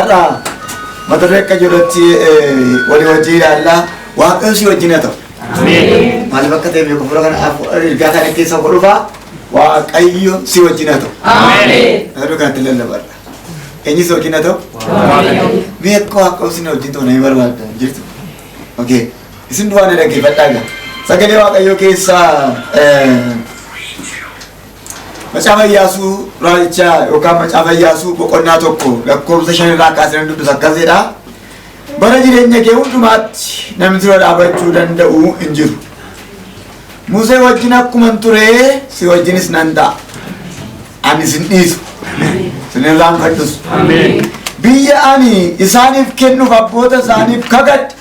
Har'a mata duree akka jirutti walii wajjin ilaallaa. Waaqayyo si wajjin haa ta'u. Maaliif akka ta'e beeku fuula kana ergaa kana keessa koo dhufaa. Waaqayyo si wajjin haa ta'u. Mata duree kanatti lallabadha. Eenyu si wajjin haa ta'u? Mee akka Waaqayyo si wajjin ta'u namni barbaadda jirtu. Okay. Isin duwwaa na dhaggeeffadhaa egaa. Sagalee Waaqayyoo keessaa Macaafa Iyyaasuu raajichaa yookaan Macaafa Iyyaasuu boqonnaa 1 lakkoofsa 5 irraa kaasee nan dubbisa akkas jedha. Bara jireenya kee hundumaatti namni dura dhaabachuu danda'u hin jiru. Musee wajjin akkuman ture si wajjinis nan ta'a. Ani sin dhiisu. Sin irraanfadhus. Biyya ani isaaniif kennuuf abboota isaaniif kakadhe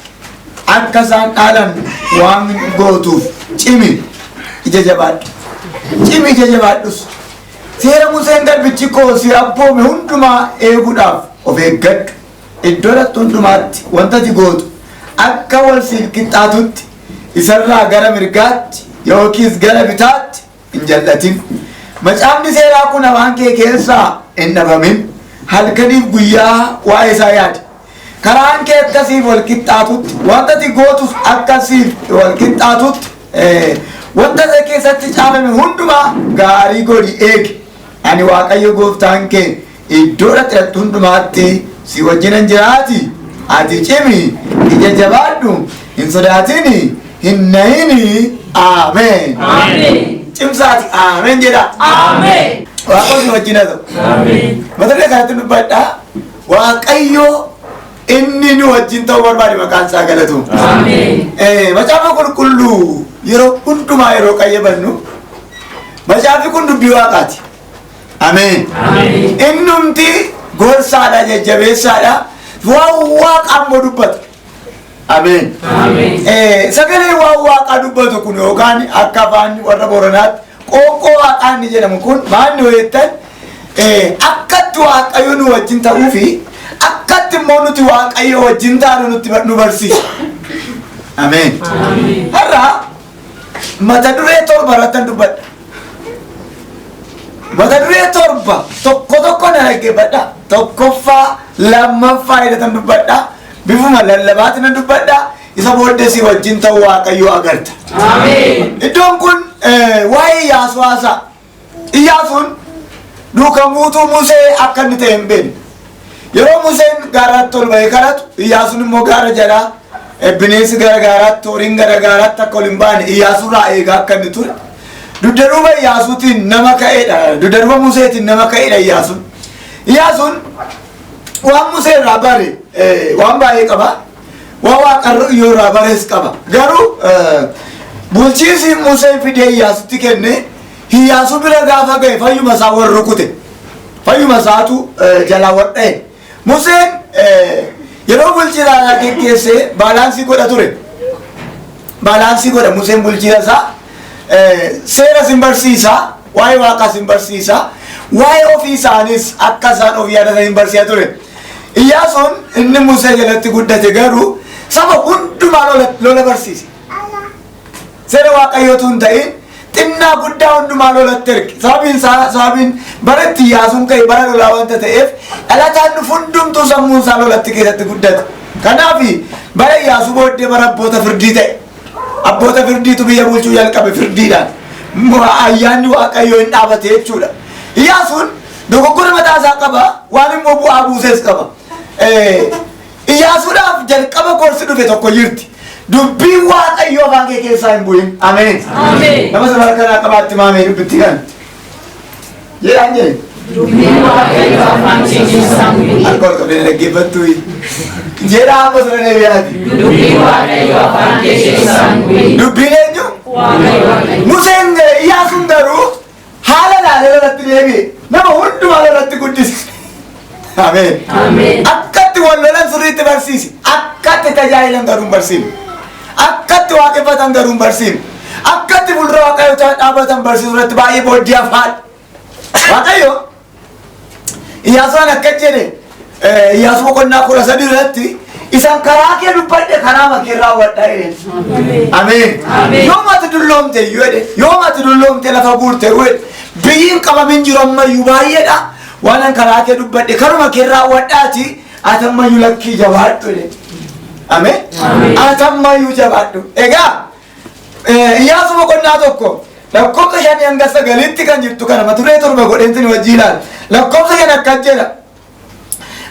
akka isaan dhaalan waan gootuuf cimi ija jabaadhu. Cimi ija jabaadhus. Seera Museen garbichi koo si abboome hundumaa eeguudhaaf of eeggadhu. Iddoo dhaqxu hundumaatti wanta ati gootu akka wal siif qixxaatutti isarraa gara mirgaatti yookiis gara bitaatti hin jal'atin. Macaafni seeraa kun afaan kee keessaa hin dhabamin. Halkaniif guyyaa waa'ee isaa yaadi. Karaan kee akka siif wal qixxaatutti, wanta ati gootus akka siif wal qixxaatutti, wanta isa keessatti caafame hundumaa gaarii godhi eegi. Ani Waaqayyo gooftaan kee iddoo dhaqxu hundumaatti si wajjinan jiraati. Ati cimi, ija jabaadhu, hin sodaatini, hin na'ini. Ameen. Cimsaati ameen jedha. Waaqayyo si wajjin haa ta'u. Mata duree kanatti dubbadha. Waaqayyo inni nu wajjin ta'uu barbaade maqaan isaa galatu. Macaafa qulqulluu yeroo hundumaa yeroo qayyabannu macaafni kun dubbii waaqaati. Ameen. Innumti gorsaadha, jajjabeessaadha. Waan waaqaa immoo dubbata. Ameen. Sagalee waan waaqaa dubbatu kun yookaan akka afaan warra Booranaatti qoonqoo waaqaa inni jedhamu kun maal nu jettan, akkatti Waaqayyo nu wajjin ta'uu fi akkatti immoo nuti Waaqayyo wajjin taanu nutti nu barsiisa. Ameen. Har'a mata duree 7 irrattan dubbadha. Mata duree 7 tokko tokko na dhaggeeffadha. Tokkoffaa, lammaffaa jedhatan dubbadha. Bifuma lallabaatti nan dubbadha. Isa booddee si wajjin ta'uu Waaqayyoo agarta. Iddoon kun waa'ee Iyyaasuu haasa'a. Iyyaasuun duuka buutuu Musee akka inni ta'e hin beekne. Yeroo Museen gaaratti ol ba'ee kadhatu, Iyyaasuun immoo gaara jalaa bineensi gara gaaraatti, horiin gara gaaraatti akka ol hin baane Iyyaasuurraa eegaa akka inni ture. Dugda duuba Iyyaasuutiin nama ka'eedha. Dugda duuba Museetiin nama ka'eedha Iyyaasuun. Iyyaasuun waan Musee irraa bare waan baay'ee qaba. Waan Waaqayyo irraa bares qaba. Garuu bulchiinsi Museen fidee Iyyaasutti kenne Iyyaasuu bira gaafa ga'e fayyuma isaa wal rukute. Fayyuma isaatu jalaa wal dha'e. Museen yeroo bulchiinsa isaa geggeesse baalaansii godha ture. Baalaansii godha Museen bulchiinsa isaa. Seera sin barsiisa, waa'ee waaqaa sin barsiisa, waa'ee ofii isaanis akka isaan of yaadatan hin barsiisa ture. Iyyaasuun inni Musee jalatti guddate garuu saba hundumaa lola barsiise. Seera Waaqayyootu hin ta'in xinnaa guddaa hundumaa lolatti erge. Sababiin isaa sababiin bara itti Iyyaasuun ka'e bara lolaa wanta ta'eef dhalataan dhufu hundumtuu sammuun isaa lolatti keessatti guddate. Kanaaf bara Iyyaasuu booddee bara abboota firdii ta'e. Abboota firdiitu biyya bulchuu jalqabe firdiidhaan. Ayyaanni Waaqayyoo hin dhaabate jechuudha. Iyyaasuun dogoggora mataa isaa qaba, waan immoo bu'aa buuses qaba. Iyyaasuudhaaf jalqaba gorsi dhufe tokko jirti. Dubbiin Waaqayyoo afaan kee keessaa hin bu'in. Ameen. Ameen. Nama sana harka qabaatti maamee dubbitti kan. Jedhaan jedhe. Dubbiin Waaqayyoo afaan kee keessaa hin bu'in. Harka ol qabdee dhaggeeffattu. Jedhaa amma sana deebi'aati. Dubbiin Waaqayyoo afaan kee keessaa hin bu'in. Dubbiin eenyu? Waaqayyo. Museen Iyyaasuun garuu haala laalee lolatti deebi'e. Nama hundumaa lolatti guddise. Ameen. Ameen. Akkatti wal lolan sirriitti barsiise. Akkatti tajaajilan garuu hin barsiifne. Akkatti waaqeffatan garuu hin barsiifne. Akkatti fuuldura Waaqayyoo dhaabatan barsiisuu irratti baay'ee booddee hafaadha. Waaqayyo Iyyaasuun akka jedhe Iyyaasuu boqonnaa 13 irratti isaan karaa kee dubbadhe karaa makee raawwadha jedheen. Ameen. Ameen. Yoom ati dulloomte iyyuu jedhe, yoom ati dulloomte lafa guurte iyyuu jedhe, biyyi hin qabamin jiru ammayyuu baay'eedha. Waan an karaa kee dubbadhe karuma kee raawwadhaati. Atammayyuu lakkii jabaadhu jedhe. Ameen. Atammayyuu jabaadhu. Egaa Iyyaasuu boqonnaa 1 lakkoofsa 5 hanga 9tti kan jirtu kana mata duree 7 godheen isin wajjin ilaala. Lakkoofsa 5 akkas jedha.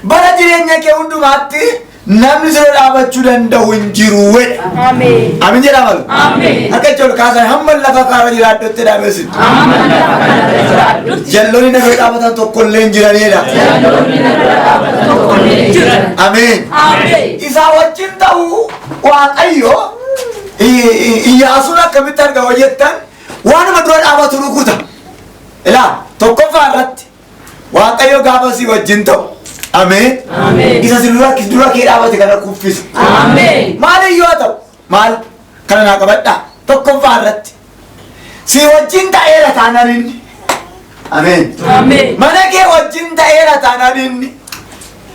Bara jireenya kee hundumaatti namni sirra dhaabachuu danda'u hin jiru jedha. Ameen. Amin jedhaa malu. Ameen. Harka itti ol kaasan hamma lafa kaarra jiraadhutti dhaabeessi. Amma lafa kanarra jiraadhutti Jalloonni na dura dhaabatan tokko illee hin jiranidha. jalloonni na dura dhaabatan tokkollee hin jiran. Ameen. Ameen. Isaa wajjin ta'uu Waaqayyo Iyyaasuun akkamitti arga hoo jettan waanuma dura dhaabatu rukuta. Ilaa tokkoffaa irratti Waaqayyo gaafa si wajjin ta'u. Ameen. Ameen. Isa si dura kee dhaabate kana kuffisa. Ameen. Maal iyyuu haa ta'u maal kana naa qabadhaa tokkoffaa irratti si wajjin ta'eera taanaan inni. Ameen. Ameen. Mana kee wajjin ta'eera taanaan inni.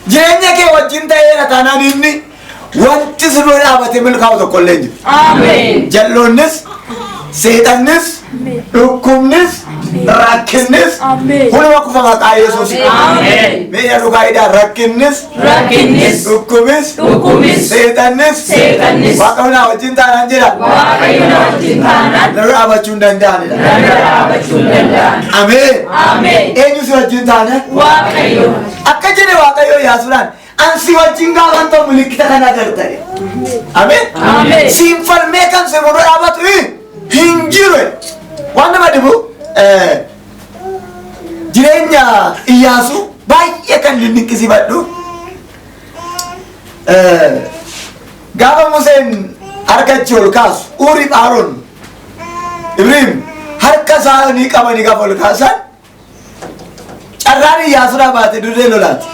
Jireenya kee wajjin ta'eera taanaan inni wanti si dura dhaabatee milkaa'u tokko illee hin jiru. Ameen. Jalloonnis, seexannis, dhukkubnis, rakkinnis Ameen. hunduma kufa maqaa Yesuus. Ameen. Mee dhugaa hidhaa rakkinnis, Rakkinnis, dhukkubis, dhukkubis, seexannis, seexannis, Waaqayyo naa wajjin taanaan jedha. Waaqayyo na wajjin taanaan Na dura dhaabachuu hin danda'anidha. na dura dhaabachuu hin danda'an. Ameen. Ameen. Eenyu si wajjin taanaan? Waaqayyo. Akka jedhe Waaqayyo Iyyaasuudhaan, an si wajjin gaafan ta'u milikkita kana agarta jedhe. Ameen. Ameen. Siin falmee kan si fuuldura dhaabatu hin jiru. Waan nama dhibu jireenya Iyyaasuu baay'ee kan dinqisiifadhu gaafa Museen harka achi ol kaasu Uuriif Aaroon Ibriim harka isaanii qabanii gaafa ol kaasan Carraan Iyyaasuudhaa baate dirree lolaati.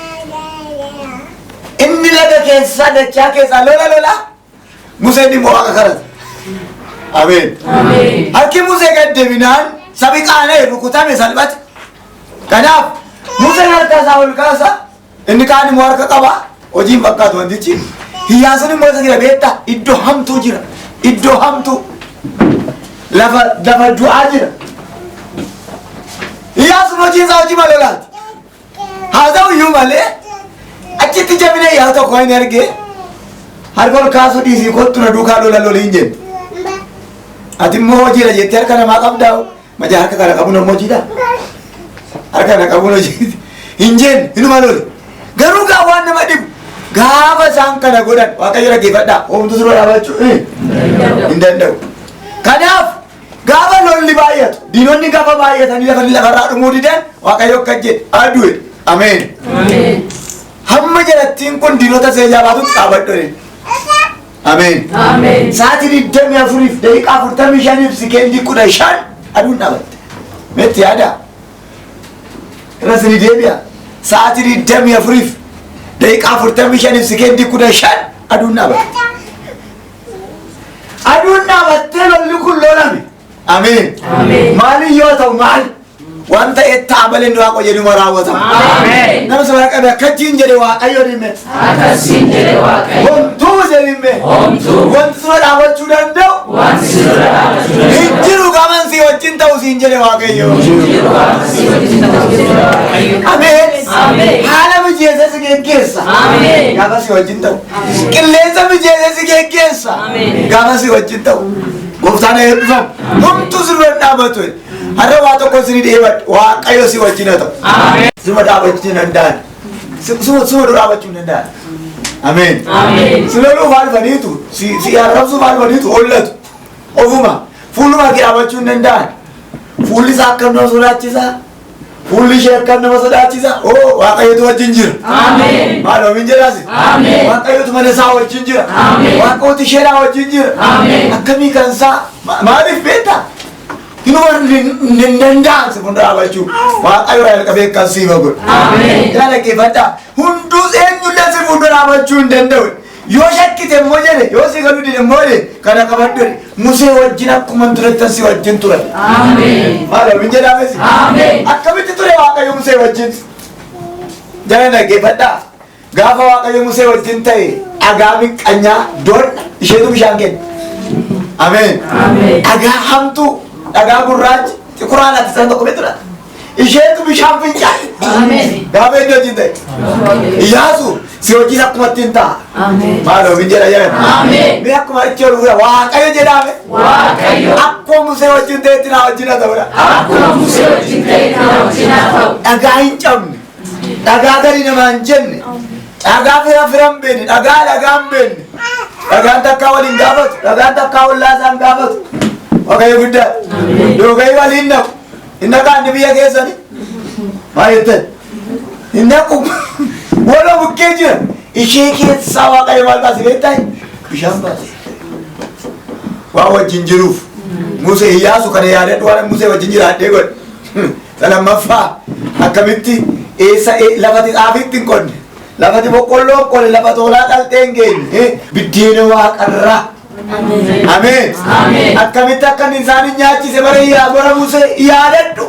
Inni laga keessaa dachaa keessaa lola lola Museen immoo waaqa kadhata. Ameen. Ameen. Harki Musee gad deebinaan sabi qaana'e rukutame salphate. Kanaaf Museen harka isaa ol kaasa inni kaan immoo harka qaba hojiin fakkaatu wantichi. Iyyaasuun immoo isa jira beektaa iddoo hamtuu jira iddoo hamtuu lafa lafa du'aa jira. Iyyaasuun hojiin isaa hojii malolaati. Haa ta'u iyyuu malee achitti jabina Iyyaasu tokko hin arge harka ol kaasuu dhiisii kottu na duukaa lola loli hin jenne. Ati immoo hojiidha jettee harka namaa qabdaa majaa harka kana qabuun ammoo hojiidha. Harka kana qabuun hojii hin jenne hinuma loli. Garuu gaa waan nama dhibu gaafa isaan kana godhan Waaqayyo dhaggeeffadhaa homtuu sirra dhaabachuu hin danda'u. Kanaaf Gaafa lolli baay'atu, diinonni gaafa baay'atanii lafa lafarraa dhumuu didan Waaqayyo akka jedhe adu'e. Ameen. Ameen. Hamma jalattiin kun diinota see jabaatutti dhaabadhu jedhe. Ameen. Ameen. Sa'aatii 24 daqiiqaa 45 fi sekeendii 15 aduun dhaabatte. Meetti yaada. Irra isinii deebi'a. Sa'aatii 24 daqiiqaa 45 fi sekeendii 15 aduun dhaabatte. Aduun dhaabattee lolli kun lolame. Ameen. Ameen. Maaliin yoo ta'u maal? Waan ta'e ta'a malee inni waaqa jedhuma raawwatama. Ameen. Nama sana qabe akkachiin jedhe waaqayyo dhimme. Akkasiin jedhe Waaqayyo. Homtuu jedhimme. Homtuu. Wanti sura dhaabachuu danda'u Wanti sirra dhaabachuu danda'u. hin jiru gaman si wajjin ta'u siin jedhe waaqayyo. Jiru waaqa si wajjin ta'u jedhe Waaqayyo. Ameen. Ameen. Haala mijeessee si geggeessa. Ameen. Gaafa si wajjin ta'u. Qilleensa mijeessee si geggeessa. Ameen. Gaafa si wajjin ta'u. Gooftaan haa eebbifamu. Homtuu sirra hin dhaabatu. Har'a waa tokko isinii dhiyeeffadha. Waaqayyo si wajjin haa ta'u. Ameen. Suma dhaabachuu hin danda'an. Suma dura dhaabachuu hin danda'an. Ameen. Ameen. Si loluu faa dhufaniitu, si arrabsuu faa dhufaniitu hollatu. Ofuma fuuluma kee dhaabachuu hin danda'an. Fuulli isaa akkam nama sodaachisa. Fuulli ishee akkam nama sodaachisa. Oo Waaqayyotu wajjin jira. Ameen. Maaloo min jedhaasi. Ameen. Waaqayyotu mana isaa wajjin jira. Ameen. Waaqayyotu isheedhaa wajjin jira. Ameen. Akkamii kan isaa maaliif beektaa? Hinuma hin danda'an si fuuldura dhaabachuu. Waaqayyo irraa jalqabee kan siif godhu. Ameen. Ilaa dhaggeeffadhaa. Hunduu eenyullee si fuuldura dhaabachuu hin danda'u. Yoo shakkite immoo jedhe, yoo si galuu dide immoo jedhe, kana qabadhu jedhe. Musee wajjin akkuma turettan si wajjin ture. Ameen. Maal hin jedhames? Ameen. Akkamitti ture Waaqayyo Musee wajjin? Jala dhaggeeffadhaa. Gaafa Waaqayyo Musee wajjin ta'e dhagaa miqqanyaa doodha isheetu bishaan kenna. Ameen. Ameen. Dhagaa hamtuu, dhagaa gurraacha, xiquraan ati sana tokko beektu laata? Isheetu bishaan fincaa'e. Ameen. Gaafa inni wajjin ta'e. Iyyaasu si wajjin akkuma ittiin ta'a. Ameen. Maaloo min jedha jedhan. Ameen. Mee akkuma achi ol fuudha Waaqayyo jedhaame. Waaqayyo. Akkuma Musee wajjin ta'etti naa wajjin haa ta'udha. Akkuma Musee wajjin ta'e naa wajjin haa ta'u. Dhagaa hin cabne. Dhagaa gadi namaa hin jenne. Dhagaa fira fira hin beekne. Dhagaa dhagaa hin beekne. Dhagaan takkaa waliin gaafatu. Dhagaan takkaa ollaa isaan gaafatu. Waaqayyo guddaa. Doogayii waliin naqu. Hin naqaan biyya keessani. Maal jettan? Hin naqu. Waloo bukkee jira. Ishee keessaa Waaqayyo maal baase beektaa? Bishaan baase. Waan wajjin jiruuf. Musee Iyyaasu kana yaadadhu waan Musee wajjin jiraadhee godhe. Lammaffaa akkamitti eessa lafati xaafiitti hin qonne. Lafati boqqolloo hin qonne lafa toolaa dhaltee hin geenye. Biddeena waaqarraa. Ameen. Ameen. Akkamitti akka inni isaan hin nyaachise bara iyyaa bara Musee yaadadhu.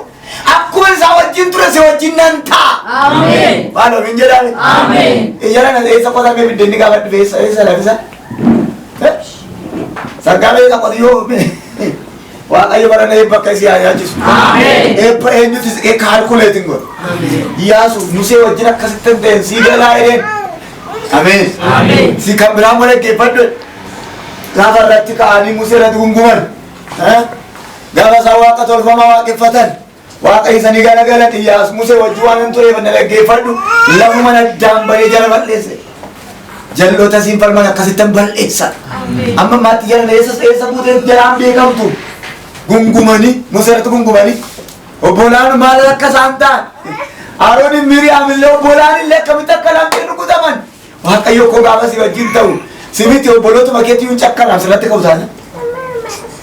Akkuma isaa wajjin ture si wajjin nan ta'a. Ameen. Maaloo min jedhaame. Ameen. Ijara na eessa qotamee biddeenni gaafa dhufe eessa eessa lafisa? Sangaa eessa qotiyyoo Waaqayyo bara na eebba akka isii haa nyaachisu. Ameen. Eebba eenyutu si kaalkuleetiin godha. Iyyaasu Musee wajjin akkasitti hin ta'in sii galaa jedheen. Ameen. Ameen. Si kan biraan wal dhaggeeffadhu. Gaafa irratti ka'anii Musee irratti gunguman. Gaafa isaan waaqa tolfamaa waaqeffatan. Waaqa isanii galagalan Iyyaasu Musee wajjin waan hin tureef na dhaggeeffadhu. Lafuma addaan bahee jala balleesse. Jalloota siin falman akkasittan balleessa. Amma ammaatti jala eessa eessa buutee jalaan beekamtu. Gungumanii Musee irratti gungumanii. Obbolaan maal akka isaan ta'an. Aroon Miriyaam illee obbolaan illee akkamitti akka lamxii rukutaman. Waaqayyo koo gaafa si wajjin ta'u si miti obbolootuma keetti yuun cakkanaan sirratti ka'u taana.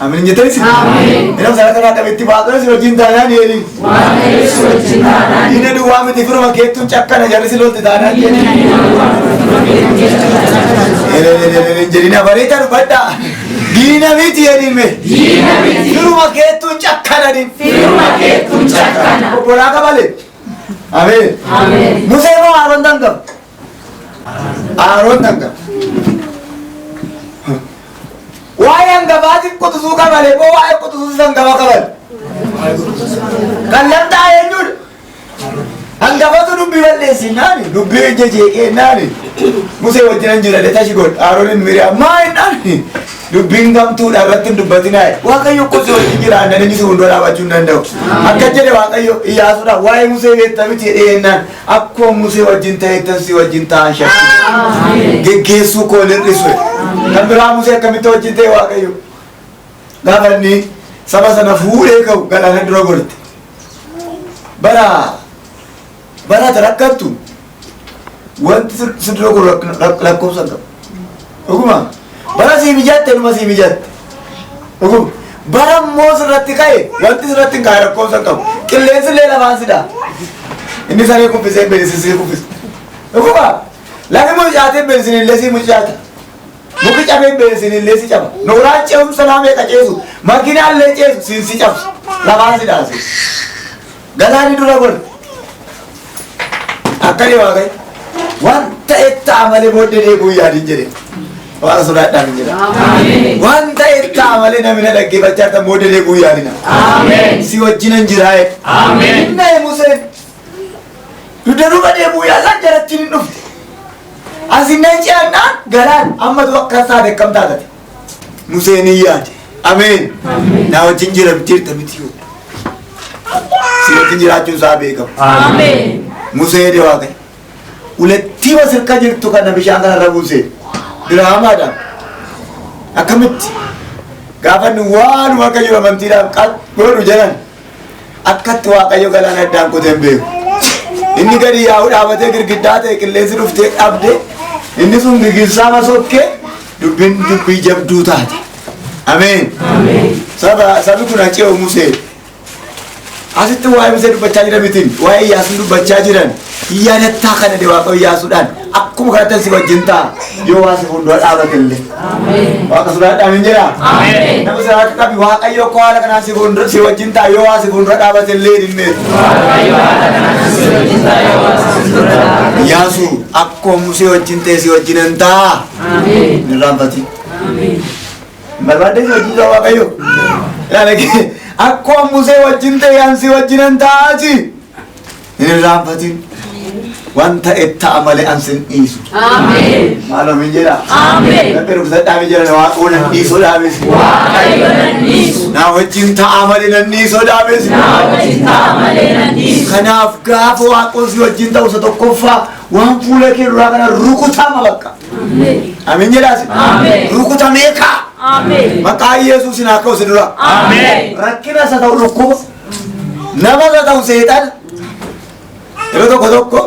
Amiin jettanii si. Ameen. Inni sana kana akkamitti Waaqayyo si wajjin taanaan jedhi. Waaqayyo si wajjin taanaan. Diina duwwaa miti firuma keettuun cakkana jarri si lolti taanaan jedhi. Jedhina bareeda dubbadhaa. Diina miti jedhin mee. Diina miti. Firuma keettuun cakkana din. Firuma keettuun cakkana. Obbolaa qabale. Ameen. Ameen. Musee moo Aaroon dangam? Aaroon dangam. Waa'ee hangafaatiif quxisuu qabale moo waa'ee quxisuu hangafa qabale? Kan lamxaa eenyudha? Hangafatu dubbii balleessinnaani dubbii ija jeeqeennaani Musee wajjin hin jira tashi godhe Aaroon Miriyaam maa hinnaani dubbiin gamtuudha irratti hin dubbatinaa Waaqayyo akkasii wajjin jira annan inni si hundoo dhaabachuu hin danda'u. Akka jedhe Waaqayyo Iyyaasuudhaan waa'ee Musee beekta miti jedhee jennaan akkuma Musee wajjin ta'ettan si wajjin ta'an shakki. Geggeessuu koo hin hir'isu. Kan biraa Musee akkamitti wajjin ta'e Waaqayyo gaafa inni saba sana fuudhee ka'u galaana dura gorte. Bara bara ati rakkattu wanti si dura goru lakkoofsa hin qabu. Dhuguma bara sii mijatte dhuma sii mijatte. Dhuguma bara immoo sirratti ka'e wanti sirratti hin ka'e lakkoofsa hin qabu. Qilleensi illee lafaan si dha'a. Inni saree kuffisee beeksisee kuffise. Dhuguma lafi mucaatee beeksisin illee sii mucaata. Muki cabee beeksisin illee si caba. Nooraan ce'umsa naa meeqa ceesu makiinaan illee ceesu siin si cabsu. Lafaan si dhaase. Galaanni dura godhe. Akka ni Waaqayyo. Waan ta'e ta'a malee booddee deebi'uu yaadin jedhe. Waaqa sodaadhaan hin jedha. Ameen. Waan ta'e ta'a malee namni na dhaggeeffachaa jirtan booddee deebi'uu yaadina. Ameen. Si wajjinan jiraa jedhe. Ameen. Na'e Museen. Dugda duuba deebi'uu yaalaan jarattiin hin dhufte. Asin nan ce'annaan galaan ammatu akka taate akkam taatate. Museen hin yaade. Ameen. Na wajjin jira jirta miti yoo. Si wajjin jiraachuun isaa beekamu. Ameen. Musee jedhe Waaqayyo. Ulettii wasirka jirtu kana bishaan kanarra buuse. Diraamaadhaan. Akkamitti? Gaafa inni waan Waaqayyo amantiidhaan godhu jedhan akkatti Waaqayyo galaana addaan kutee hin beeku. Inni gadi yaa'u dhaabatee girgiddaa ta'e qilleensi dhuftee dhabde inni sun gigilsaa masokkee dubbiin dubbii jabduu taate. Ameen. Saba sabi kun hace'u Musee. Asitti waa'ee Musee dubbachaa jiran miti waa'ee Iyyaasuu dubbachaa jiran yaadattaa kana de Waaqayyo Iyyaasuudhaan akkuma kanatti si wajjin ta'a yoo waa si fuuldura dhaabate illee. Waaqa sodaadhaan hin jedhaa. Ameen. Nama sodaatu qabi Waaqayyo akka haala kanaan si fuuldura si wajjin ta'a yoo waa si fuuldura dhaabate illee hin Waaqayyo haala kanaan si wajjin ta'a yoo waa si fuuldura dhaabate. Iyyaasuu akkuma Musee wajjin ta'e si wajjin hin ta'a. Ameen. Hin irraanfatin. Ameen. Barbaadde si wajjin ta'a Waaqayyo. Ilaala kee akkuma Musee wajjin ta'e an si wajjin hin ta'aati. Hin irraanfatin. Wanta itti malee an sin dhiisu. Ameen. Maaloo min jedha. Ameen. Namni rukusadhaa mi jedha waaqoo nan dhiisuu dhaabes. Waaqayyo nan dhiisu. Na wajjin ta'a malee nan dhiisuu dhaabes. Na wajjin ta'a malee nan dhiisu. Kanaaf gaafa waaqoon si wajjin ta'u isa tokkoffaa waan fuula kee duraa kana rukutama bakka. Ameen. Amiin jedhaas. Ameen. Rukutamee ka'a. Ameen. Maqaa Yesuus naa ka'u si dura. Ameen. Rakkina isa ta'u dhukkuba. Nama isa ta'u seexana. Yeroo tokko tokko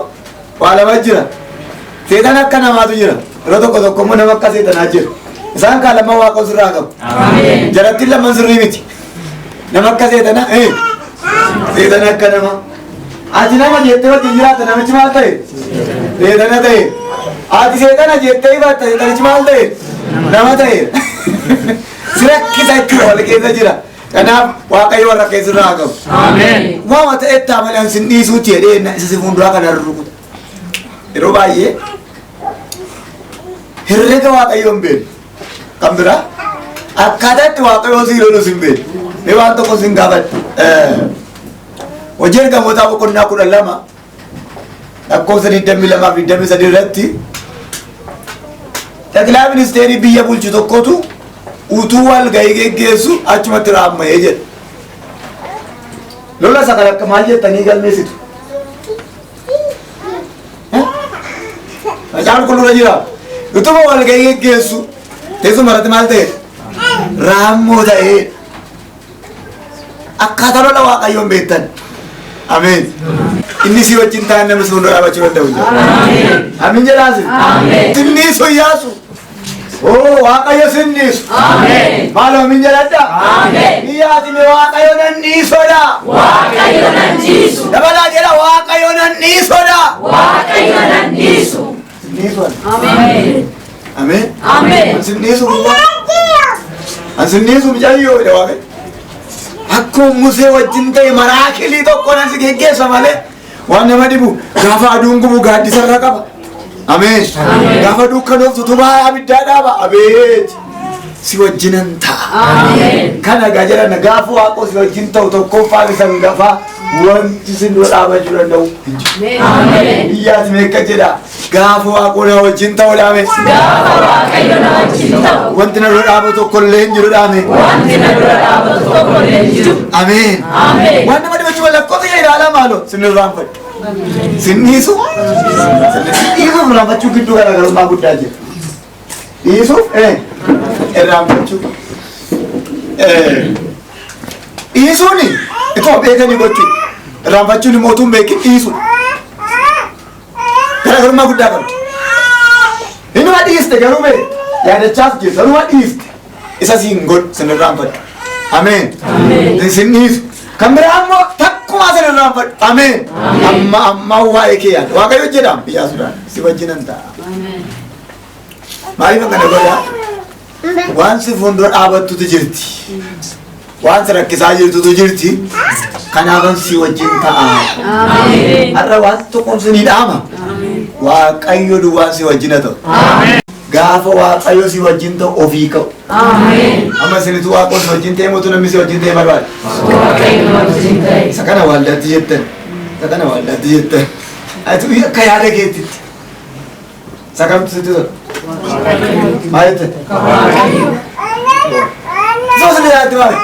waa lama jira. Seexana akka namaatu jira. Yeroo tokko tokko immoo nama akka seexanaa jira. Isaan kaan lama waaqa sirraa qabu. Ameen. Jarattiin lamaan sirrii miti. Nama akka seexanaa seexana akka nama. Ati nama jettee wajjin jiraatta namichi maal ta'e? Seexana ta'e. Ati seexana jettee himatta seexanichi maal ta'e? Nama ta'e. Si rakkisa jechuudha wal keessa jira. Kanaaf Waaqayyo warra keessa irraa qabu. Ameen. Waama ta'e malee an sin dhiisuuti jedhee isa si fuulduraa kana rukuta. Yeroo baay'ee herrega Waaqayyoo hin beeknu. Kan biraa akkaataa itti Waaqayyoon si lolus hin beeknu. Mee waan tokko sin gaafadha. Hojii ergamootaa boqonnaa 12 lakkoofsa 22 fi 23 irratti ጠቅላይ ministeerii biyya bulchu tokkotu utuu wal gahii geggeessu achumatti raamma'ee jedha. Lola isa kan akka maal jettanii galmeessitu? Macaan qulqulluudha jira. Utuma wal gahii geggeessu teessuma irratti maal ta'e? Raammoo ta'ee. Akkaataa lola Waaqayyoon beektan. Ameen. Inni si wajjin ta'an namni si fuuldura dhaabachuu danda'u jira. Ameen. Amiin jedhaasi. Ameen. Sinniisu Iyyaasu. Oo Waaqayyo sinniisu. Ameen. Maaloo amiin jedhadha. Ameen. Biyyaati mee Waaqayyo nan dhiisodha. Waaqayyo nan dhiisu. Dabalaa jedha Waaqayyo nan dhiisodha. Waaqayyo nan dhiisu. Sinniisu. Ameen. Ameen. Ameen. Sinniisu gubbaa. An sinniisu mucayyoo jedha Waaqayyo. Akkuma Musee wajjin ta'e maraakilii tokko nan si geggeessa malee waan nama dhibu gaafa aduun gubu gaaddisa irra qaba. Ameen. Gaafa dukkanooftu utubaa abiddaa dhaaba. Abeet. Si wajjinan ta'a. Ameen. Kana egaa jedhan gaafa waaqoo si wajjin ta'u tokkoffaan isa gafaa wanti sin dura dhaabachuu danda'u hin jiru. Ameen. Biyyaati meeqa jedha gaafa waaqoo na wajjin ta'u dhaame Gaafa Waaqayyo na wajjin ta'u wanti na dura dhaabatu tokko illee hin jiru dhaame. wanti na dura dhaabatu tokko illee hin jiru. Ameen. Ameen. Waan nama dhibachuu lakkoofsa ilaalaa maaloo sin irraanfadhu. Sin dhiisu. Dhiisuuf irraanfachuu gidduu garaagarummaa guddaa jira. Dhiisuuf irraanfachuu. Dhiisuun itoo beekanii gochuu. Irraanfachuun immoo utuu hin beekin dhiisu. Garaagarummaa guddaa qabdi. Inuma dhiiste garuu bee yaadachaas jirta inuma dhiiste. Isa siin godhu sin irraanfadhu. Ameen. Ameen. Sin dhiisu. Kan biraa immoo takkumaa sin irraanfadhu. Ameen. Amma amma waa'ee kee yaada. Waaqayyo jedhama biyyaa Sudaan si wajjinan ta'a. Maaliif akkana godhaa? Waan si fuuldura dhaabattutu jirti. Waan si rakkisaa jirtutu jirti. Kanaafan si wajjin ta'a. Ameen. Har'a waan tokkoon si ni dhaama. Waaqayyo duwwaan si wajjin haa ta'u. Gaafa Waaqayyo si wajjin ta'u ofii ka'u. Ameen. Amma isinitu Waaqoo si wajjin ta'e mootu namni si wajjin ta'e barbaada. Waaqayyo na wajjin ta'e. Isa kana waaldaatti jettan. Isa kana waaldaatti jettan. Ati akka yaada keetitti. Isa kamtu sitti tola? Maal jettan? Waaqayyo. Isa isin yaadatti maali?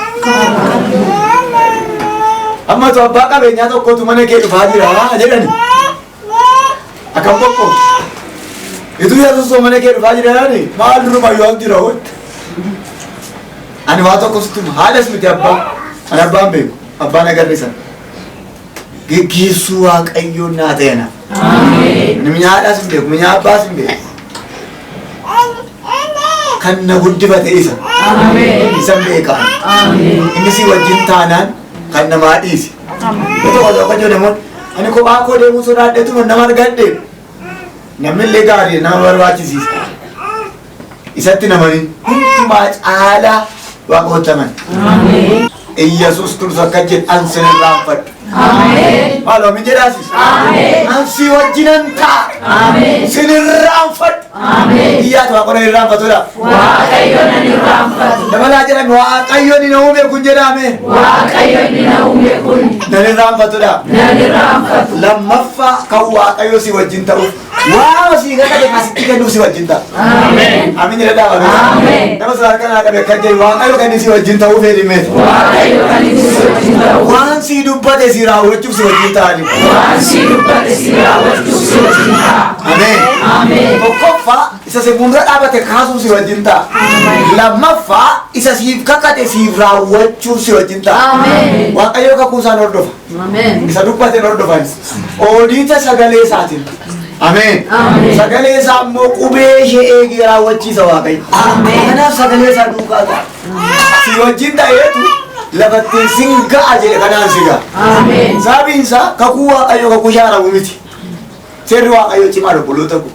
Amma tu abbaa qabeenyaa tokkotu mana kee dhufaa jira jedhani. Akkam qophooftu? Ituu Yesuus mana kee dhufaa jira jedhani maal durumayyuu as jira hotti. Ani waa tokko sitti hima haadhas miti abbaa. Ani abbaan beeku abbaan agarrisan. Geggeessuu Waaqayyoon naa ta'e anaaf. Ameen. Ani mi'a haadhaas hin beeku mi'a abbaas hin beeku. Kan na guddifate isa. Ameen. Isan beeka. Ameen. Inni si wajjin taanaan kan namaa dhiise. Tokko tokko jiru namoonni ani kophaa koo deemuu sodaadheetu nama argadhe. Namni illee gaarii nama barbaachisiisa. Isatti namanii hundumaa caalaa waaqa hojjaman. Ameen. Iyyasuus Kiristoos akka jedhe an sin irraanfadhu. Ameen. Maaloo min jedhaasis? Ameen. An si wajjinan ta'a. Ameen. Sin irraanfadhu. Ameen. Iyyaatu Waaqayyo nan irraanfatudha. Waaqayyo nan irraanfatu. Dabalaa jedhame Waaqayyo ni na uume kun jedhame. Waaqayyo inni na uume kun Nan irraanfatudha. nan irraanfatu. Lammaffaa kan Waaqayyo si wajjin ta'uuf waan si kakate asitti kennuuf si wajjin ta'a. Ameen. Amiin jedha dhaabame. Ameen. Nama sadarkaa naa qabe kan jedhu Waaqayyo kan inni si wajjin ta'uuf heedhime. Waaqayyo kan inni si wajjin ta'u. Waan si dubbate si raawwachuuf si wajjin ta'ani. Waan si dubbate si raawwachuuf si wajjin ta'a. Ameen. Ameen. Tokkoffaa isa si fuuldura dhaabate kaasuuf si wajjin ta'a. Lammaffaa isa siif kakate siif raawwachuuf si wajjin ta'a. Ameen. Waaqayyo kakuu isaan hordofa. Ameen. Isa dubbateen hordofan. Oodiita sagalee isaatiin. Ameen. Ameen. Sagalee isaa immoo qubee ishee eegee raawwachiisa Waaqayyo. Ameen. Kanaaf sagalee isaa duukaa ta'a. Si wajjin ta'eetu lafattiin sin ga'a jedhe kanaan si ga'a. Ameen. Sababiin isaa kakuu Waaqayyoo kakuu shaaramu miti. Seerri Waaqayyoo cimaa obboloota ko.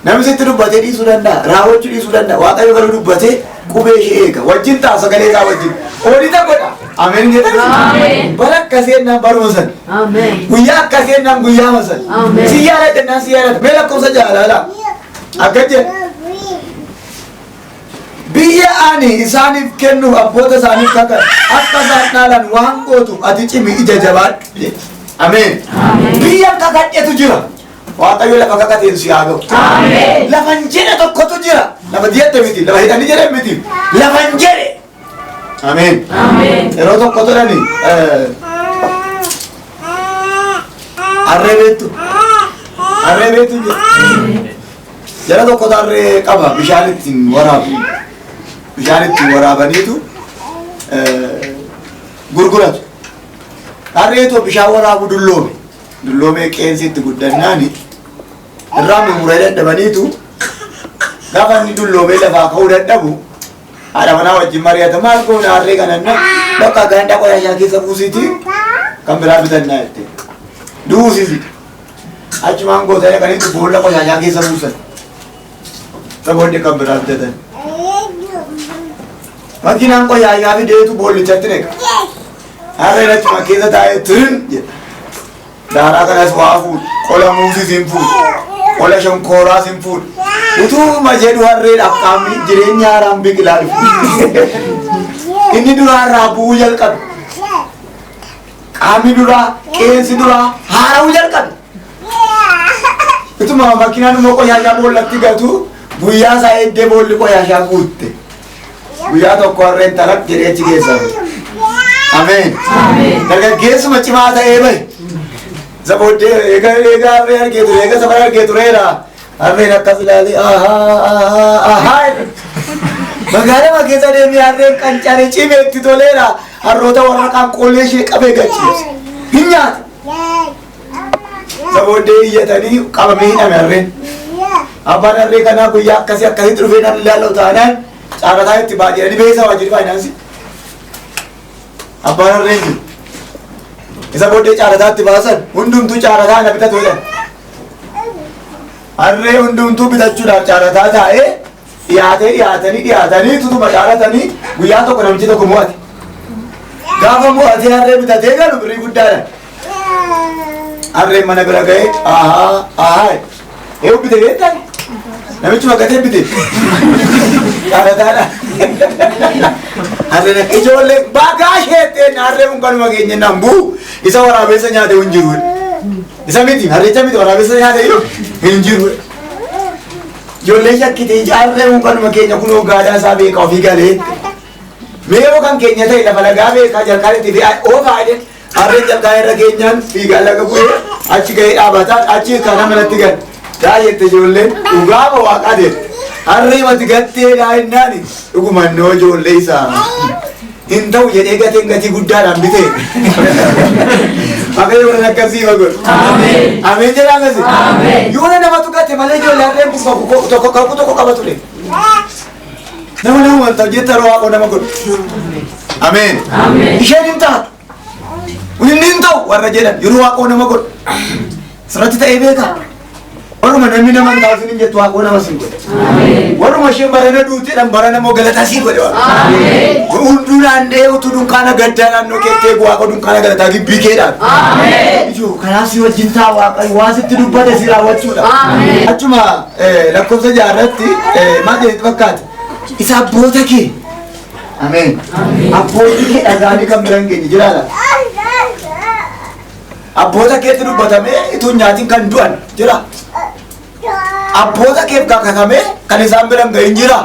Namni sitti dubbatee dhiisuu danda'a, raawwachuu dhiisuu danda'a. Waaqayyo garuu dubbatee qubee ishee eega. Wajjin ta'a sagalee isaa wajjin. Oodiita godha. Ameen jedhan. Ameen. Bara akkasii ennaan baruma sana. Ameen. Guyyaa akkasii ennaan guyyaa sana. Ameen. Si yaadadha ennaan si yaadadha. Mee lakkoofsa jaalala. Akka jedhe. Biyya ani isaaniif kennuuf abboota isaaniif kakadhe akka isaan dhaalan waan gootuuf ati cimi ija jabaadhu jedhe. Ameen. Ameen. Biyya kakadhetu jira. Waaqayyo lafa kakateen si haa ga'u. Ameen. Lafan jedhe tokkotu jira. Lafa diyyatte miti, lafa hidhanii jedhe miti. Lafan jedhe. Ameen. Ameen. Yeroo tokko tolani harree beektu. Harree beektu jira. Jara tokkotu harree qaba bishaan ittiin waraabu. Bishaan ittiin waraabaniitu gurguratu. Harreetu bishaan waraabu dulloome. Dulloomee qeensi itti guddannaani irraa murmuree dadhabaniitu gaafa inni dulloomee lafaa ka'uu dadhabu haadha manaa wajjin mari'ata maal goona harree kananna bakka ganda qoyashaa keessa buusiiti kan biraa bitannaa jette. Duusisi. Achumaan gootanii dhaqaniitu boolla qoyashaa keessa buusan. Saboonni kan biraa bitatan. Makiinaan qoyashaa fideetu boollichatti neqa. Harreen achuma keessa taa'ee tirin jedha. Daaraa kanas waa fuudhu, qola muuziis hin fuudhu, qola shonkooraas hin fuudhu. Utuuma jedhu harreedhaaf qaamni jireenya haaraan biqilaa dhufu. Inni duraarraa bu'uu jalqabe. Qaamni duraa, qeensi duraa haara'uu jalqabe. Utuma makiinaan immoo qoyaashaa boollatti gatu guyyaa isaa eeddee boolli qoyaashaa guutte. Guyyaa tokko harreen talaq jedhee achi keessaa bahe. Ameen. Ameen. Dargaggeessuma cimaa ta'ee bahe. Isa booddee eega eega harree argee ture eega safara argee tureera. Harreen akkas ilaalee ahaa ahaa ahaa. Magaalama keessa deemee harreen qancaree cimee itti toleera. Harroota warra qaanqoolee ishee qabee gachiise. Hin nyaate. Isa booddee iyyatanii qabamee hidhame harreen. Abbaan harree kanaa guyyaa akkasii akkasitti dhufee namni ilaallu taanaan caalataa itti ba'a jedhanii beeksisa waajjirri faayinaansii. Abbaan harreen jiru. Isa booddee caalataa itti baasan hundumtuu caalataa na bitatu jedhan. Harree hundumtuu bitachuudhaaf caalataa taa'ee dhiyaatee dhiyaatanii dhiyaatanii tutuma caalatanii guyyaa tokko namichi tokko mo'ate. Gaafa mo'atee harree bitatee galu birrii guddaadha. Harreen mana bira ga'ee ahaa ahaa eewu bite beektaa? Namichuma gatee bite. Caalataadha. Harreen akka ijoollee bagaa sheetteen harree kun kanuma keenya naan bu'u isa waraabessa nyaate hin jiru. Isa miti harreecha miti waraabessa nyaate hin jiru. Ijoollee shakkite harree kun kanuma keenya kunoo gaadaa isaa beeka ofii galee. Mee yoo kan keenya ta'e lafa lagaa beekaa jalqaan itti fe'aa oofaa jedhe harreen jalqaa irra keenyaan fiigaa laga bu'ee achi ga'ee dhaabataan achi kana manatti gale. Daa jette ijoolleen dhugaama waaqaa jette. Harree mati gattee daa'imnaani dhugumannoo ijoollee isaa hin ta'u jedhee gateen gatii guddaadhaan bite. Waaqayyo warra akkasii godhu. Ameen. Ameen jedhaa akkasii. Ameen. Yoona namatu gate malee ijoollee harreen kun kakuu tokko kakuu tokko qaba ture. Nama nama wanta jetta yeroo waaqoo nama godhu. Ameen. Ameen. Isheen hin taatu. Inni hin ta'u warra jedhan yeroo waaqoo nama godhu. Sirratti ta'ee beekaa. Warruma namni nama hin taasisin hin jettu waaqoo nama siin godhe. Warruma isheen barana duuteedhaan barana immoo galataa sii godhe waaqa. Hunduu naannee utuu dunkaana gaddaa naannoo keetti eegu waaqa dunkaana galataa gibbii keedhaan. Ijoo kanaaf si wajjin ta'a waaqayyo waan sitti dubbate si raawwachuudha. Achuma lakkoofsa jaarratti maal jedhetti fakkaata? Isa abboota kee. Ameen. Abbootii kee dhagaanii kan bira hin geenye jiraadha. Abboota keetti dubbatamee utuu hin nyaatin kan du'an jira. Abboota keef kakatamee kan isaan bira hin gahin jira.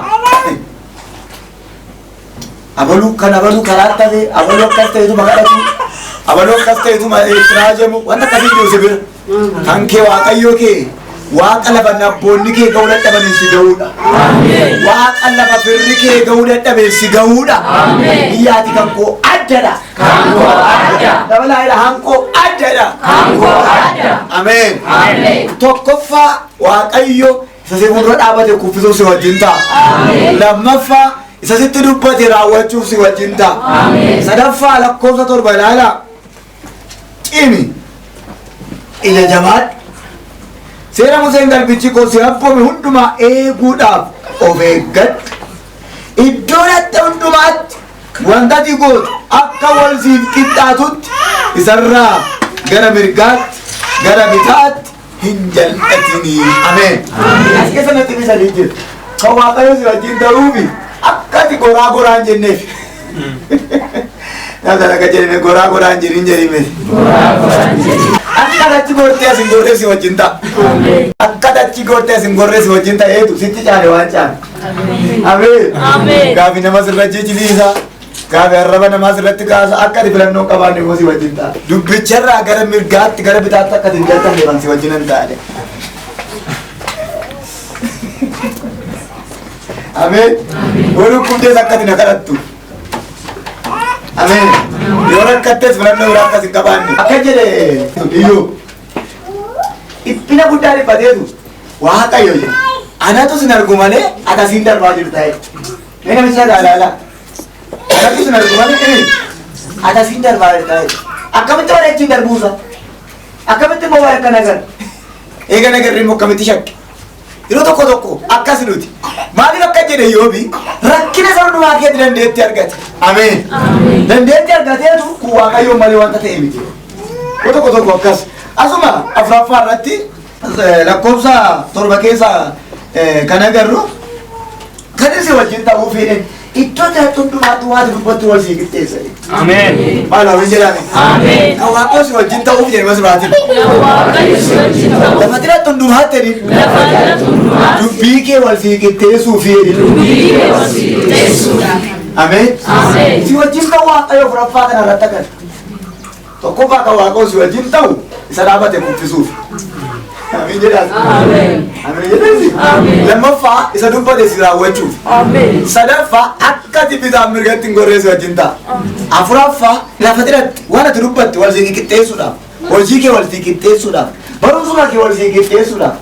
Abaluu kan abaluu karaa ta'e abaluu akkas ta'etu maqadhatu abaluu akkas ta'etu itti raajamu wanta akkasii jiru si bira. Kan kee waaqayyoo kee waaqa lafa abboonni kee ga'uu dadhabaniin si ga'uudha. Waaqa lafa firri kee ga'uu dadhabeen si ga'uudha. Biyyaati kan koo addadha. Kan koo adda. Dabalaa jedha hankoo addadha. Kan koo adda. Ameen. Ameen. Tokkoffaa Waaqayyo isa si fuuldura dhaabate kuffisuuf si wajjin ta'a. Lammaffaa isa sitti dubbate raawwachuuf si wajjin ta'a. Sadaffaa lakkoofsa 7 ilaalaa. Cimi. Ija jabaadhu. Seera Museen garbichi koo si abboome hundumaa eeguudhaaf of eeggadhu. Iddoo dhaqxe hundumaatti wanta ati gootu akka wal siif qixxaatutti isarraa gara mirgaatti gara bitaatti hin jal'atinii. Ameen. As keessa natti bisanii jiru. Kan Waaqayyo si wajjin ta'uufi akka ati goraa goraa hin jenneef. Nama akka jedhame goraa goraa hin jedhin jedhime. Akka achi gortee as hin gorree si wajjin ta'a. Akka achi gortee as hin gorree si wajjin ta'eetu sitti caale waan caale. Ameen. Ameen. Gaafi nama sirra jijjiirisa. Gaafi arraba namaa sirratti kaasa. Akka ati filannoo hin qabaanne immoo si wajjin ta'a. Dubbicharraa gara mirgaatti gara bitaatti akka ati hin jal'anne kan si wajjin hin taane. Ameen. Yoo dhukkubdees akka ati na kadhattu. Ameen. Yoo rakkattes filannoo biraa akkas hin qabaanne. Akka jedhe iyyuu dhiphina guddaa dhiphateetu Waaqayyo jedhe. Anatu sin argu malee ati asiin darbaa jirta jedhe. Mee namicha irraa ilaalaa. Anatu sin argu malee ati asiin darbaa jirta jedhe. Akkamitti waan achiin darbuusa? Akkamitti immoo waan akkana gara? Eega nagarri immoo akkamitti shakke? Yeroo tokko tokko akkas nuti. Maaliif akka jedhe Iyyoobi rakkina isa hundumaa keetti dandeettii argate. Ameen. Dandeettii argateetu kun Waaqayyoon malee wanta ta'e miti. Yeroo tokko tokko akkas. Asuma afuraffaa irratti lakkoofsa 7 keessa kan agarru kan isin wajjin ta'uu fedhan iddoo jiraattu hundumaatti waan dubbattu wal sii qixxeessa. Ameen. Maal ameen jedhame? Ameen. Kan Waaqayyo si wajjin ta'uuf jedhe masiraatiin. Kan Waaqayyo si wajjin ta'uuf. Lafa jiraattu hundumaatti jedhin. Lafa jiraattu hundumaatti. Dubbii kee wal sii qixxeessuuf jedhin. Dubbii kee wal sii qixxeessuuf. Ameen. Ameen. Si wajjin ta'uu Waaqayyo afuraffaa kana irratti agarra. Tokkoffaa kan Waaqayyo si wajjin ta'u isa dhaabate kuffisuuf. Ameen jedhaas. Ameen. Ameen jedhaas. Ameen. Lammaffaa isa dubbate si raawwachuuf. Ameen. Sadaffaa akka ati bitaan mirgatti hin gorree si wajjin ta'a. Afuraffaa lafa jedhatti waan ati dubbatte wal si qixxeessuudhaaf, hojii kee wal si qixxeessuudhaaf, barumsuma kee wal si qixxeessuudhaaf.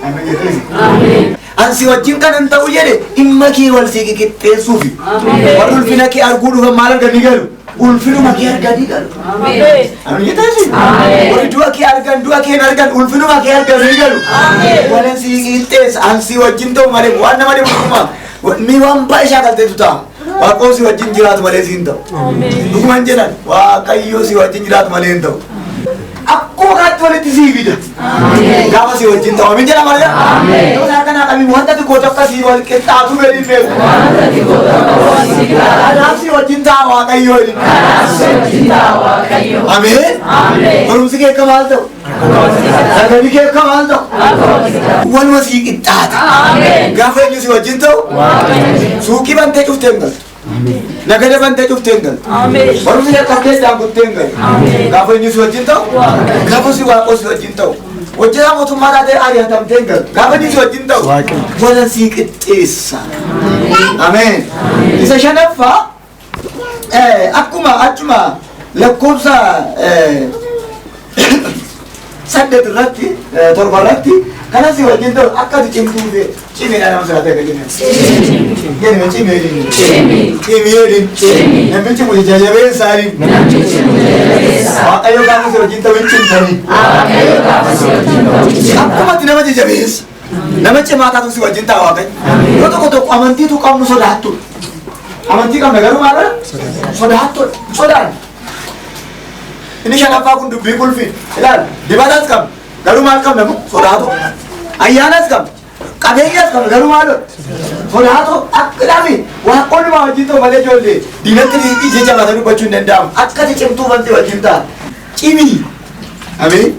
Ameen jedhaas. Ameen. An si wajjin kan hin ta'u jedhe dhimma kee wal si qixxeessuufi. Ameen. Warri ulfina kee arguu dhufan maal arganii galu? Ulfinuma kee arganii galu. Ameen. Ameen jettanii? Ameen. Warri du'a kee argan du'a kee hin argan ulfinuma kee arganii galu. Ameen. Walan si qixxeessa an si wajjin ta'u malee waan nama dhibu dhuguma mi waan baay'ee shaakalteetu ta'a. Waaqayyo si wajjin jiraatu malee si hin ta'u. Dhuguman jedhan Waaqayyo si wajjin jiraatu malee hin ta'u. Akkuma kanatti walitti sii fida. Gaafa si wajjin ta'u amin jedhama malee. Ameen. Yoo isaa kanaa qabi wanta xiqqoo takka si wal qixxaatu fedhi beeku. Wanta xiqqoo tokko wal si qixxaatu. Kanaaf si wajjin ta'a Waaqayyo. Kanaaf si wajjin ta'a Waaqayyo. Ameen. Ameen. Barumsi kee akka maal ta'u? Sagalii kee akka maal ta'u? Akka wal qixxaatu. Waluma sii qixxaata. Ameen. Gaafa eenyu si wajjin ta'u? Waaqayyo. Suuqii bantee cuftee hin galtu. Nagada bantee cuftee hin galtu. Ameen. Barumsa jalqabdee iddaan kuttee hin galtu. Ameen. Gaafa eenyu si wajjin ta'u? Waaqayyo. Gaafa si waaqoo si wajjin ta'u. Hojjetaa mootummaa taatee ari'atamtee hin galtu. Gaafa eenyu si wajjin ta'u? Wala sii qixxeessa. Ameen. Isa shanaffaa akkuma achuma lakkoofsa 8 irratti 7 irratti Kanas si wajjin ta'u akka ati cimtuu fi cimidha nama sodaatee akka jennu. Jedhame cimee jedhin. Cimee jedhin. Namni cimu jajjabeessaa jedhin. Waaqayyo gaafa si wajjin ta'u hin cimtanii. Akkuma ati nama jajjabeessa. Nama cimaa taatu si wajjin ta'a Waaqayyo. Yeroo tokko tokko amantiitu qabnu sodaattu. Amantii qabna garuu maal sodaattu sodaan. Inni shanaffaa kun dubbii qulfii. Ilaal dibataas qabna garuu maal qabna immoo sodaatu. Ayyaanas qabna qabeenyas qabna garuu maal sodaatu akka dhaafi waaqonni maa wajjin ta'u malee ijoollee diinatti ija jabaatanii dubbachuu hin danda'amu. Akka ati cimtuu wanti wajjin ta'a. Cimii. Ameen.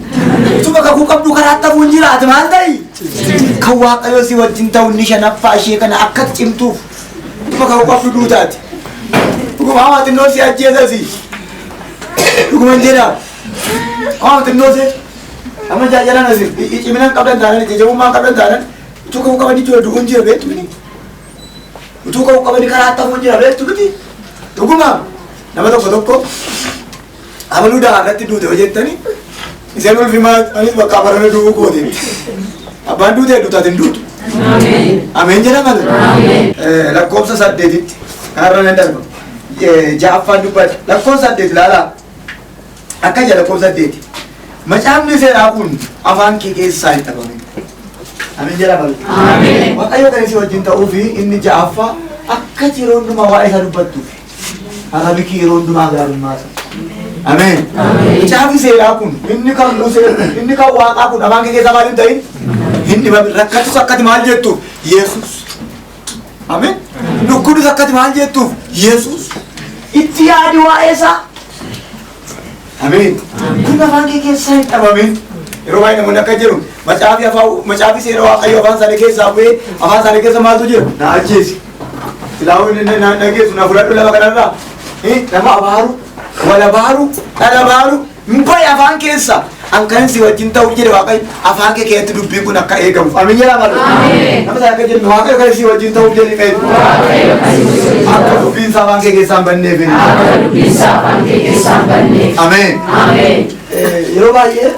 Utuma kakuu qabdu karaa ta'uu hin jiraatu maal ta'i? Kan Waaqayyo si wajjin ta'u inni shanaffaa ishee kana akka ati cimtuuf utuma kakuu qabdu duutaati. Dhuguma hamaa xinnoo si ajjeesasi. Dhuguma hin jedhaa. Hamaa xinnoo si amma jaajalaan asi cimina hin qabdan taanaan jajjabummaa hin qabdan taanaan utuu kakuu qabanii ture du'uun jira beektu miti. Utuu kakuu qabanii karaa ta'uu hin jira beektu miti. Dhuguma nama tokko tokko abaluu daa irratti duute yoo jettani isheen ulfimaa anis bakka abarana du'uu kooti. Abbaan duute duutaati hin duutu. Ameen jedha malee. Lakkoofsa 8tti kanarra nan darba. 6ffaan dubbadha. Lakkoofsa 8 ilaalaa. Akka jedha lakkoofsa 8. Macaafni seeraa kun afaan kee keessaa hin dhabamin. Ameen jedha malee. Waaqayyo kan isin wajjin ta'uu fi inni 6ffaa akka yeroo hundumaa waa'ee isaa dubbattuuf. Arrabi kee yeroo hundumaa gaarummaa isaa. Ameen. Macaafni seeraa kun inni kan Musee kun inni kan Waaqaa kun afaan kee keessaa maal hin ta'in? Hin dhibamin. Rakkatus akkati maal jettuuf? Yesuus. Ameen. Dhukkubus akkati maal jettuuf? Yesuus. Itti yaadi waa'ee isaa. Ameen. Kun afaan kee keessaa hin dhabamin. Yeroo baay'ee namoonni akka jedhu macaafi afaan macaafi seera Waaqayyo afaan isaanii keessaa bu'ee afaan isaanii keessa maaltu jira? Na ajjeesi. Silaa'uu inni na dhageessu na fudhadhu lafa kanarraa. Nama abaaru, wal abaaru, dhala abaaru, hin bahe afaan keessa. An kan si wajjin ta'u jedhe Waaqayyo afaan kee keessatti dubbiin kun akka eegamuuf. Ameen jedhaa malu. Nama sana akka jedhu Waaqayyo kan si wajjin ta'uuf jedhe meetu. Akka dubbiin isaa afaan kee keessaa hin banneef. Ameen. Yeroo baay'ee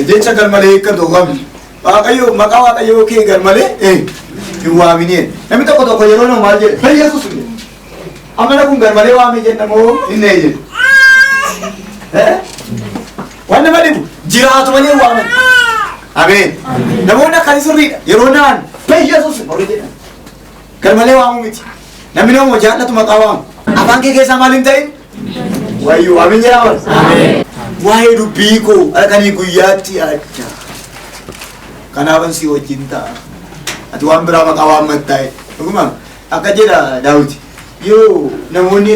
jecha garmalee hiikkatu qabni. Waaqayyo maqaa Waaqayyoo kee garmalee hin waaminee. Namni tokko tokko yeroo nama maal jedhe? Hey Yesuus jedhe. Amala kun garmalee waamee jenna moo hin jedhe? Waan nama dhibu jiraatu malee waaman. Ameen. Namoonni akkasii sirriidha. Yeroo naan hey Yesuus warri jedhan. Garmalee waamuu miti. Namni nama jaallatu maqaa waamu. Afaan kee keessaa maal hin ta'in? Wayyoo ameen jedhaa wal. Waa'ee dubbii koo halkanii guyyaatti yaadda. Kanaafan si wajjin ta'a. Ati waan biraa maqaa waammattaa. Dhuguma akka jedha Daawit. Yoo namoonni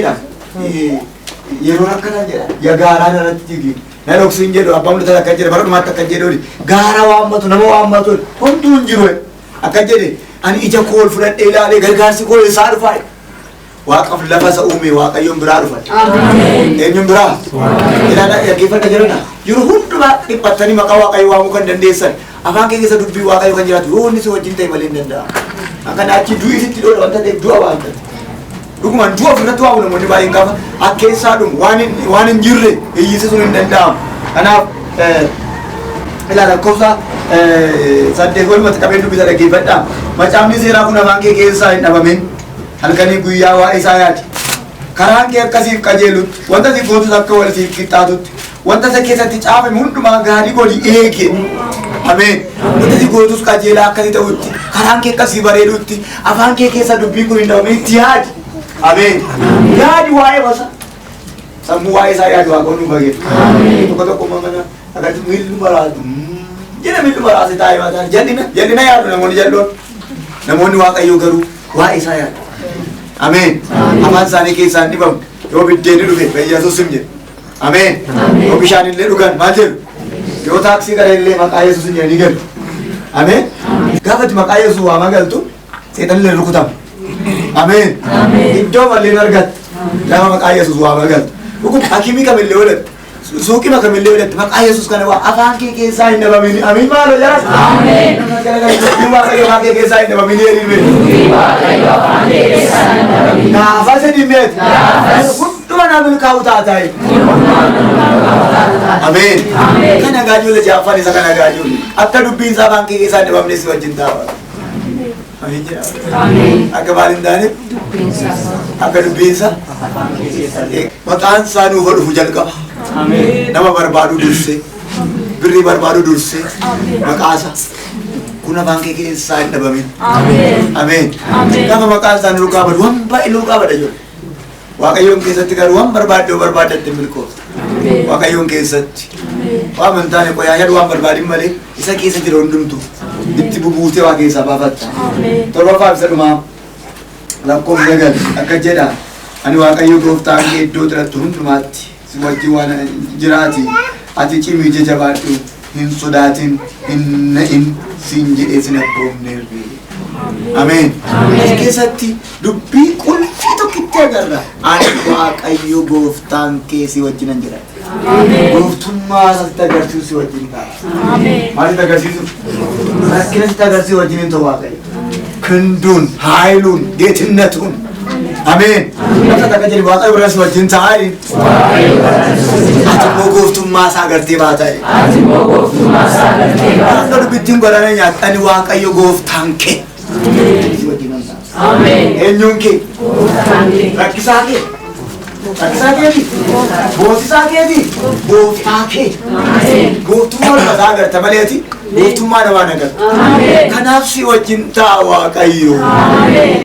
yeroo rakkataa jedha ya gaaraan irratti jigi. Na dhoksu hin jedhu abbaan mul'atan akka jedhe bara dhumaatti akka jedhu gaara waammatu nama waammatu homtuu hin jiru. Akka jedhe ani ija koo ol fudhadhee ilaalee gargaarsi koo eessaa dhufaa? Waaqaaf lafa isa uume Waaqayyoon biraa dhufa. Eenyuun biraa? Ilaalaa dhaggeeffadha jedhana. Yeroo hundumaa dhiphattanii maqaa Waaqayyoo waamuu kan dandeessan afaan kee keessa dubbii Waaqayyoo kan jiraatu yoo inni si wajjin ta'e malee hin danda'amu. Akka achi du'i sitti dhoodha wanta ta'eef du'a waan ta'eef. Dhugumaan du'a ofirratti waamu namoonni baay'een gaafa akkeessaa dhumu waan hin jirre iyyisiisuun hin danda'amu. Kanaaf ilaa lakkoofsa 8 walumatti qabeen dubbisa dhaggeeffadhaa. Macaafni seeraa kun afaan kee keessaa hin dhabamin. Halkanii guyyaa waa'ee isaa yaadi. Karaan kee akka siif qajeelutti, wanta si gootus akka wal siif qixxaatutti, wanta isa keessatti caafame hundumaa gaarii godhi eegi. Ameen. Wanta si gootus qajeelaa akka si ta'utti, karaan kee akka si bareedutti, afaan kee keessa dubbiin kun hin dhabamin itti yaadi. Ameen. Yaadi waa'ee basa. Sammuu waa'ee isaa yaadu waaqoon nu fageessu. Tokko tokko mana akkatti miilli maraatu. Jedha miilli maraase taa'ee mataa jal'ina jal'ina yaadu namoonni jal'oon. Namoonni Waaqayyoo garuu waa'ee isaa yaadu. Ameen. Afaan isaanii keessaa hin dhibamu. Yoo biddeenni dhufe Yesuus hin jedhu. Ameen. Yoo bishaan illee dhugan maal jedhu? Yoo taaksii gara illee maqaa Yesuus hin jedhanii galu. Ameen. Gaafa ati maqaa Yesuus waamaa galtu seexanni illee rukutama. Ameen. Iddoo mallee argatta. Gaafa maqaa Yesuus waamaa galtu. Dhuguma hakimii kamillee godhatte. Suuqii kamillee godhatte maqaa Yesuus kana waa afaan kee keessaa hin dhabamin. Ameen maaloo jaras. Ameen. Dubbii Waaqayyoo afaan kee keessaa hin dhabamin jedhime. Gaafas jedhimeet. Hunduma naa milkaa'u taataa'e. Ameen. Kana gaa ijoollee 6ffaan isa kana gaa ijoollee. Akka dubbiin isaa afaan kee keessaa hin dhabamne si wajjin taa'a. Amiin jedha. Akka maal hin taane? Akka dubbiin isaa maqaan isaa nuuf dhufu jalqaba. Nama barbaadu dursee, birrii barbaadu dursee, maqaa isaa kun afaan kee keessaa hin dhabamin. Ameen. Gaafa maqaan isaa nu qabadu waan baay'ee nu qabada jiru. Waaqayyoon keessatti garuu waan barbaadde yoo barbaadde milkoofta. Waaqayyoon keessatti. Waan amantaan qoyaa jedhu waan barbaadin malee isa keessa jira hundumtu itti bubuutee waa keessaa baafatta. Torbaffaa ibsa dhumaa lakkoofsa 9 akka jedha: "Ani Waaqayyo gooftaan kee iddoo jirattu hundumaatti si wajjin waan jiraati. Ati cimii jajabaadhu, hin sodaatin, hin na'in siin jedhee sin abboomneerre." Ameen. As keessatti dubbii qulfii tokkitti agarra. Ani Waaqayyo gooftaan kee si wajjinan jira. Gooftummaa sitti agarsiisu si wajjin ta'a. Maalitti agarsiisu? Rakkina sitti agarsiisu wajjin hin ta'u Waaqayyo. ክንዱን ኃይሉን ጌትነቱን አሜን akka takka jedhi, Waaqayyo bira si wajjin ta'a. Ati immoo gooftummaa isaa agartee baata. Ati immoo gooftummaa isaa agartee baata. Akka dubbittiin godhana nyaatani Waaqayyo gooftaan kee si wajjin ta'a. Ameen. Eenyuun kee? Gooftaan kee. Rakkisaa kee? Rakkisaa keeti? Boosisaa keeti? Gooftaa kee. Ameen. Gooftummaa mataa agarta maleeti gooftummaa namaa agarta. Ameen. Kanaaf si wajjin ta'a Waaqayyo. Ameen.